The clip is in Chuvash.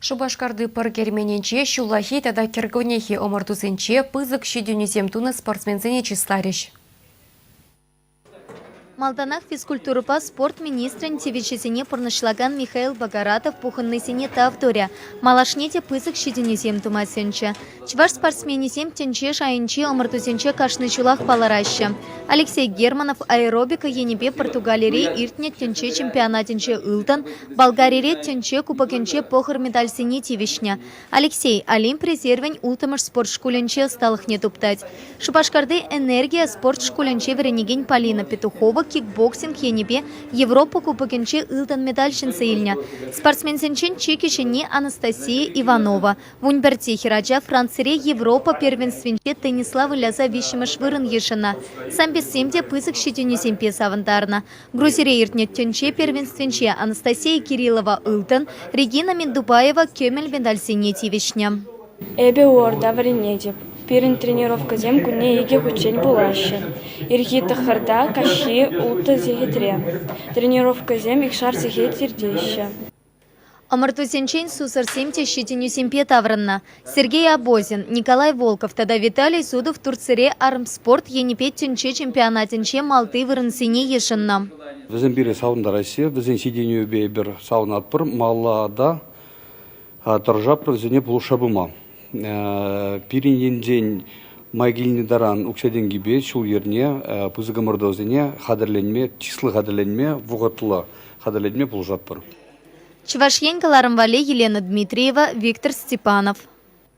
Шупашкарти пӑр керменӗнче ҫуллахи тата кӗркуннехи ӑмӑртусенче пысӑк ҫитӗнӳсем тунӑ спортсменсене чысларӗҫ. Малтанах физкультурӑпа спорт министрӗн тивӗҫӗсене пурнӑҫлакан Михаил Богорадов пухӑннисене тав турӗ, малашне те пысӑк ҫитӗнӳсем тума сӗнчӗ. Чӑваш спортсменӗсем тӗнче шайӗнчи ӑмӑртусенче кашни ҫулах палӑраҫҫӗ. Алексей Германов аэробика енӗпе Португалире иртнӗ тӗнче чемпионатӗнче ылтӑн, Болгарире тӗнче кубокӗнче пӑхӑр медальсене тивӗҫнӗ. Алексей Олимп резервӗн улттӑмӗш спорт шкулӗнче ӑсталӑхне туптать. Шупашкарти «Энергия» спорт шкулӗнче вӗренекен Полина Петухова кикбоксинг енӗпе Европа кубокӗнче ылтӑн медаль ҫӗнсе илнӗ. Спортсменсенчен чи кӗҫӗнни Анастасия Иванова. Вунпӗрти хӗрача Францире Европа первенствинче теннисла выляса виҫҫӗмӗш вырӑн йышӑннӑ. Самбистсем те пысӑк ҫитӗнӳсемпе савӑнтарнӑ. Грузире иртнӗ тӗнче первенствинче Анастасия Кириллова ылтӑн, Регина Миндубаева кӗмӗл медальсене тивӗҫнӗ. Эпӗ УОРта вӗренетӗп. Пирӗн тренировкӑсем кунне икӗ хутчен пулаҫҫӗ. Ирхи тӑххӑрта, каҫхи улттӑ сехетре. Тренировкӑсем икшар сехет иртеҫҫӗ. Ӑмӑртусенчен сусӑрсем те ҫитӗнӳсемпе таврӑннӑ. Сергей Абозин, Николай Волков тата Виталий Зудов Турцире армспорт енӗпе тӗнче чемпионатӗнче малти вырӑнсене йышӑннӑ. Вӗсем пире савӑнтараҫҫӗ, вӗсен ҫитӗнӗвӗпе эпир савӑнатпӑр, малалла та тӑрӑшатпӑр вӗсене пулӑшса пыма. Пирӗн енчен май килнӗ таран укҫа-тенкӗпе ҫул-йӗрне, пысӑк ӑмӑртусене хатӗрленме, чыслӑ хатӗрленме, вӑхӑтлӑ хатӗрленме пулӑшатпӑр. Чӑваш Ен кӑларӑм валли Елена Дмитриева, Виктор Степанов.